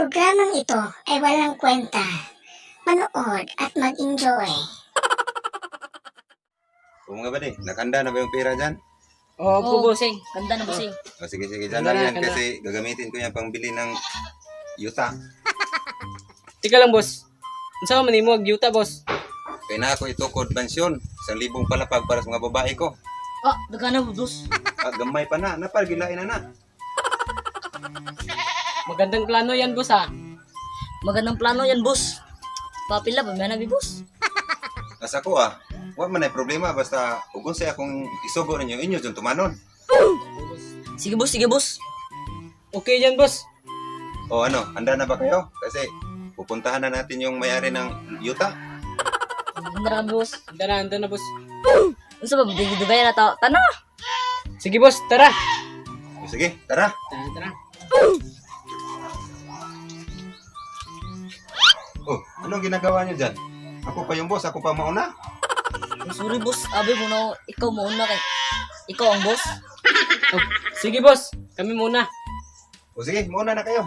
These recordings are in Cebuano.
Programang ito ay walang kwenta. Manood at mag-enjoy. O mga buddy, nakanda na ba yung pera dyan? Oo, Oo, oh, boss. bossing. Ganda na, bossing. O sige, sige, dyan Handa lang na, yan handa. kasi gagamitin ko yan pangbili ng yuta. Tika lang, boss. Unsa man nimo ag yuta, boss? Kaya na ako itukod pansyon, 1,000 palapag para sa mga babae ko. Ah, dagana mo, boss. Ah, gamay pa na, napargilain na na. Magandang plano yan, boss, ha. Magandang plano yan, boss. Papila ba, may nabi, boss? Asa ko ah, wa man ay problema basta ug unsay akong isugo ninyo inyo dyan tumanon. Sige, boss. Sige, boss. Okay yan, boss. O ano, handa na ba kayo? Kasi pupuntahan na natin yung may-ari ng yuta. Ganda na kami, boss. Handa na, boss. Unsa ba, dugay na tao. Tana! Sige, boss, tara. O sige, tara. Tara, tara. Oh, anong ginagawa niyo dyan? Ako pa yung boss, ako pa mauna. Oh, sorry, boss. Abi mo na, ikaw mauna kay. Ikaw ang boss. Oh, sige, boss. Kami muna. O sige, mauna na kayo.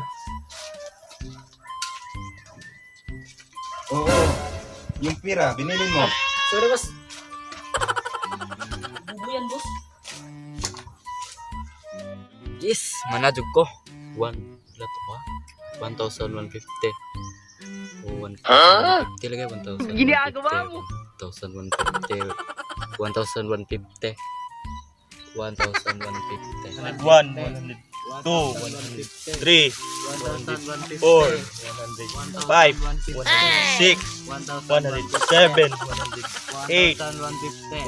Oo, yung pira, binilin mo. Sorry, boss. Bubo yan, boss. Yes, manajog ko. 1 pila to ka? 1,150. O 1,150 lagay 1,150. Ginagawa mo. 1,150. 1,150. 1,150. 1, 102, 103, 104, 105, 106, 107, 108,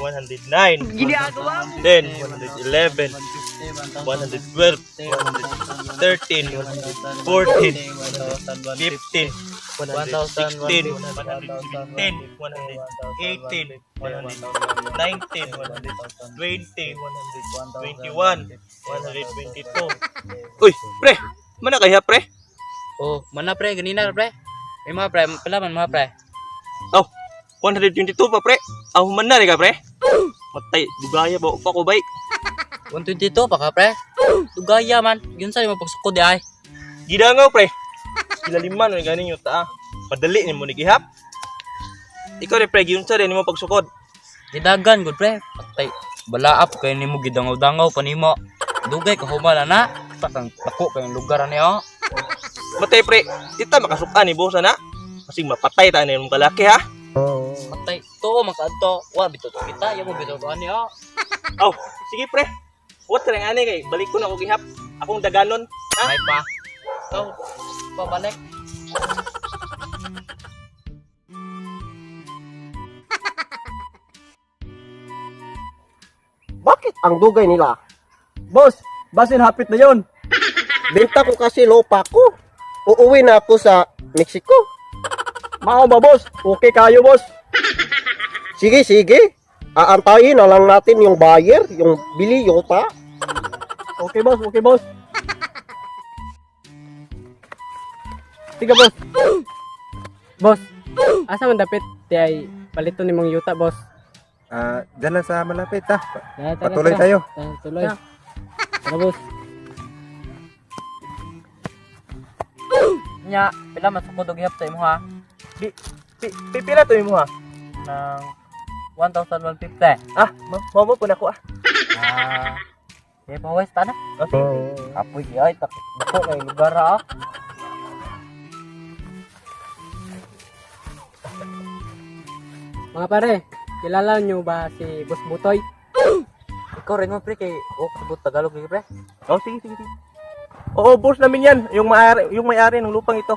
109, 110, 111, 112, 113, 114, 115, 116, 117, 118, 119, 120, 121, 122. Uy, pre! Mana kaya, pre? Oh, mana pre ganina pre. May mga pre, pala man mga pre. Oh, 122 pa, pre. Aw, man na rin ka, pre. Matay, dugaya ba pa ko, bay? 122 pa ka pre. Dugaya man. Yun sa mo pagsukod di ay. Gidangaw, pre. Sila lima, no, ganin yung taa. Madali ni mo nigihap. Ikaw rin, pre, giunsa rin mo pagsukod. Gidagan gud pre. Patay. Balaap kay nimo gidangaw-dangaw pa nimo. Dugay ka humala na. Patang dako kay lugar ani oh. Matay, pre, di ta makasukan ni boss, na. Kasi mapatay ta na yung kalaki, ha? Patay to makaadto. Wa bitaw to kita, ya mo bitaw to ani oh. Oh, sige, pre. What ka lang, ani, kay balik ko na ako gihap. Akong daganon. Ha? May pa. Oh, pabalik. Bakit ang dugay nila? Boss, basin hapit na yon. Benta ko kasi lupa ko. Uuwi na ako sa Mexico. Mao ba boss? Okay kayo boss. Sige, sige. Aantayin na lang natin yung buyer, yung bili yuta. Okay boss, okay boss. Sige boss. Boss, asa man dapit ti ay palito nimong yuta, boss? Ah, dyan lang sa malapit ah. Tara, tara, Patuloy tara. tayo. Tara, tuloy. Tara, boss. Nya, pila man sukod og gihap sa imo ha? Pipila to mo, ha? Nang 1,150. Ah, mo po na ako, ah. Ah. Kaya pa west ana. Oh, sige, sige. Apoy di ay tak dako kay lugar ha. Mga pare, kilala nyo ba si Boss Butoy? Ikaw rin mo pre kay oh sabot Tagalog ni pre. Oh, sige, sige, sige. Oo, boss namin yan. Yung may-ari ng lupang ito.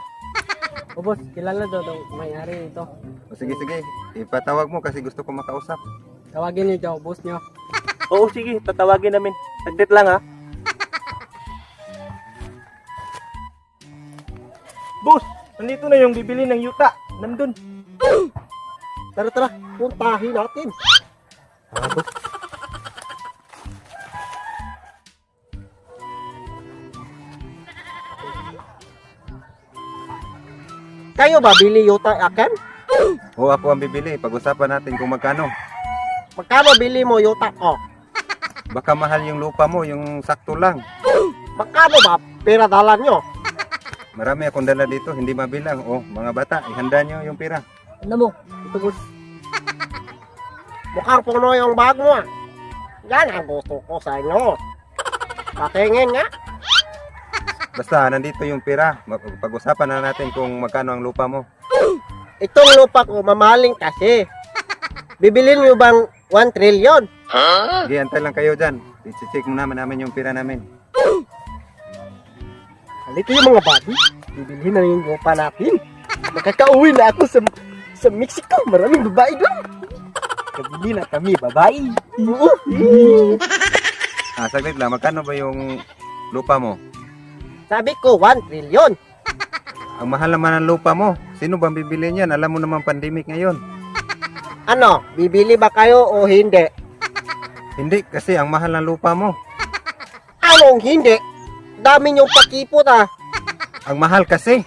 O boss, kilala daw daw may-ari nito. O sige, sige. Ipatawag mo kasi gusto ko makausap. Tawagin niyo daw, boss nyo. Oo, sige, tatawagin namin. Saglit lang, ha. Boss, nandito na yung bibili ng yuta. Nandun. Tara, tara. Puntahin natin. Kayo ba bili yuta akin? O ako ang bibili. Pag-usapan natin kung magkano. Magkano bili mo yuta ko? Baka mahal yung lupa mo, yung sakto lang. Magkano ba pera dala nyo? Marami akong dala dito, hindi mabilang. Oh, mga bata, ihanda nyo yung pera. Ano mo? Ito, boss. Mukhang puno yung bag mo ah. Yan ang gusto ko sa inyo. Patingin nga. Basta, nandito yung pera. Pag-usapan na natin kung magkano ang lupa mo. Itong lupa ko, mamahaling kasi. Bibilin niyo bang 1 trillion? Sige, antay lang kayo dyan. I-check muna namin yung pera namin. Halika yung mga buddy. Bibilhin na yung lupa natin. Makakauwi na ako sa Mexico. Maraming babae doon. Kabili na kami, babae. Oo. Ah, saglit lang, magkano ba yung lupa mo? Sabi ko, 1 trillion. Ang mahal naman ng lupa mo. Sino bang bibili niyan? Alam mo naman pandemic ngayon. Ano, bibili ba kayo o hindi? Hindi, kasi ang mahal ng lupa mo. Anong hindi? Dami niyong pakipot ah. Ang mahal kasi.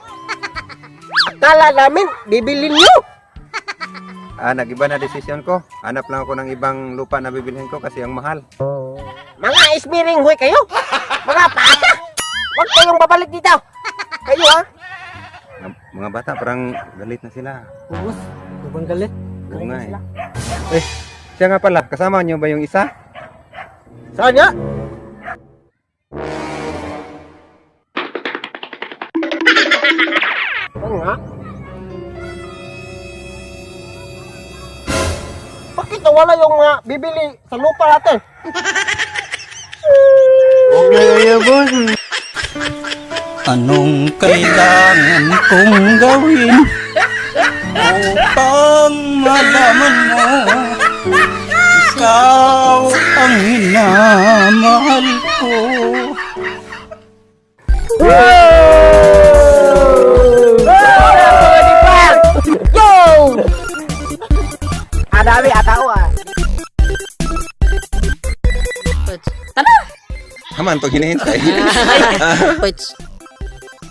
Akala namin, bibilin niyo. Ah, nag-iba na desisyon ko. Hanap lang ako ng ibang lupa na bibilhin ko kasi ang mahal. Mga ismiring huy kayo. Mga paasa. Huwag kayong babalik dito. Kayo ah. Mga bata, parang galit na sila. Boss, sobrang galit. Oo nga eh. Eh, siya nga pala, kasama niyo ba yung isa? Saan nga? Oo nga. Bakit nawala yung mga bibili sa lupa natin? Anong kailangan kong gawin upang malaman mo ikaw ang minamahal ko? Yo! Adami atao ah. Tara! Haman, to hinihintay. Parts.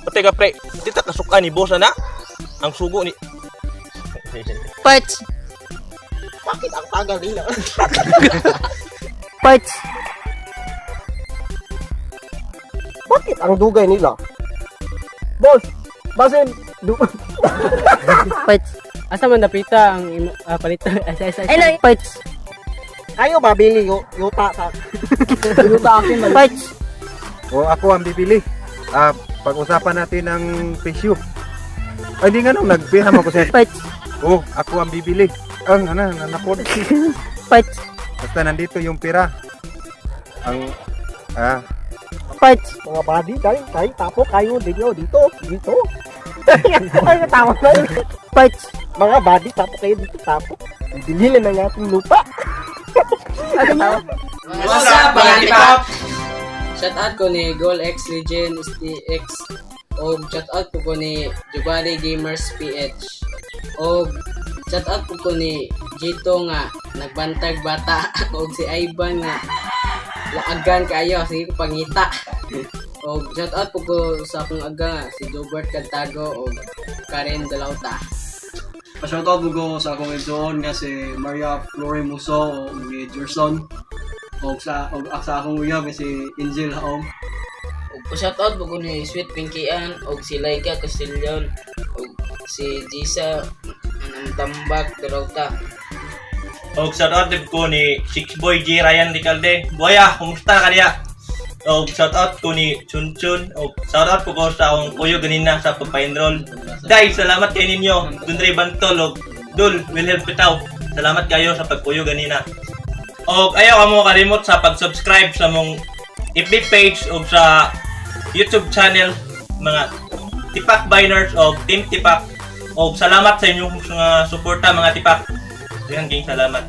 Patay ka pre, di ta kasukan ni boss na. Ang sugo ni Parts. Bakit ang tagal nila? Parts. Bakit ang dugay nila? Boss, basin Parts. Asa man dapita ang imo palito? Asa, asa, asa. Ay, na. Parts. Kayo ba bili yuta sa yuta akin man. Parts. O ako ang bibili. Ah, pag-usapan natin ang presyo. Ay, hindi nga nung nagpira mo ko siya. Parts. Oh, ako ang bibili. Ang ano, nanakot. Parts. Basta nandito yung pera. Ang ah, Parts. mga buddy, kayo, kayo, tapo kayo dito, dito, dito. Ay, natawa na yun. Parts. Mga buddy, tapo kayo dito, tapo. Bibilhin na ng ating lupa. What's up, mga tipak? Shout out ko ni Goal X Legend STX og shout out po ko ni Jubari Gamers PH og shout out po ko ni Gito nga nagbantag bata og si Ivan nga laagan kaayo, sige ko pangita, og shout out po ko sa akong aga nga si Jobert Cantago og Karen Dalauta. Pa-shoutout mo ko sa akong igsoon nga si Maria Flore Muso o ni Gerson o sa akong uyab nga si Angel Haom. Ug pa-shoutout po ko ni Sweet Pinky Ann og si Laika Castillon og si Jisa ang Tambak Dalauta. Og shoutout din ko ni Six Boy G Ryan Ricalde. Buaya, kumusta ka diya? Og shoutout ko ni Chun Chun. Og shoutout po ko sa akong kuyo ganina sa pagpa-enroll. Dahil salamat kay ninyo, Dundre Bantol og Dul Wilhelm Pitaw. Salamat kayo sa pagkuyo ganina. Og ayaw kamo kalimot sa pag-subscribe sa mong FB page og sa YouTube channel mga Tipak Biners og Team Tipak. Og salamat sa inyong mga suporta, mga Tipak. Daghang salamat.